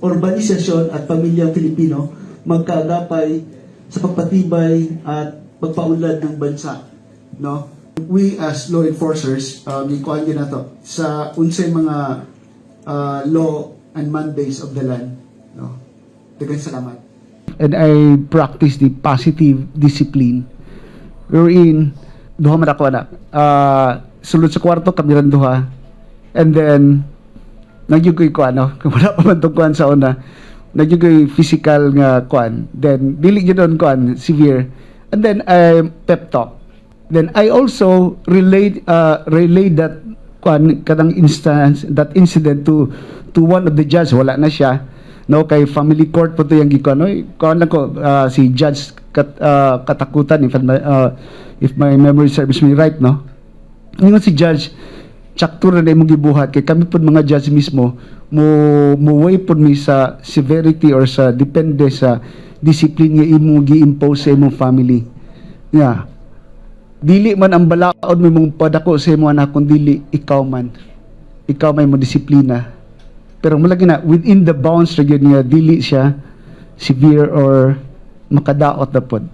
Organisasyon at pamilyang Filipino magkaagapay sa pagpatibay at pagpaunlad ng bansa, no? We as law enforcers, gikuan gyud nato sa unsay mga law and mandates of the land, no? Daghang salamat. And I practice the positive discipline wherein duha man ako anak. Sulod sa kwarto kami ran duha. And then nagyud ko'y kuan, no? Kung wala pa man tong kuan sa una, nagyud ko'y physical nga kuan. Then dili gyud on kuan severe. And then I pep talk. Then I also relate that kuan, kanang instance, that incident to one of the judge. Wala na siya, no, kay family court po to yung gikuan, no? Kuan lang ko, si Judge Katakutan, if my memory serves me right, no? Ingon si Judge, "Tsakto na imong gibuhat kay kami pod mga judge mismo mo way pod mi sa severity or sa depende sa discipline nga imong gi-impose sa imong family." Yeah, dili man ang balaod mo imong padako sa imong anak kun dili ikaw man, ikaw may mo disiplina. Pero malagi na within the bounds ra gyud nga dili siya severe or makadaot na pod.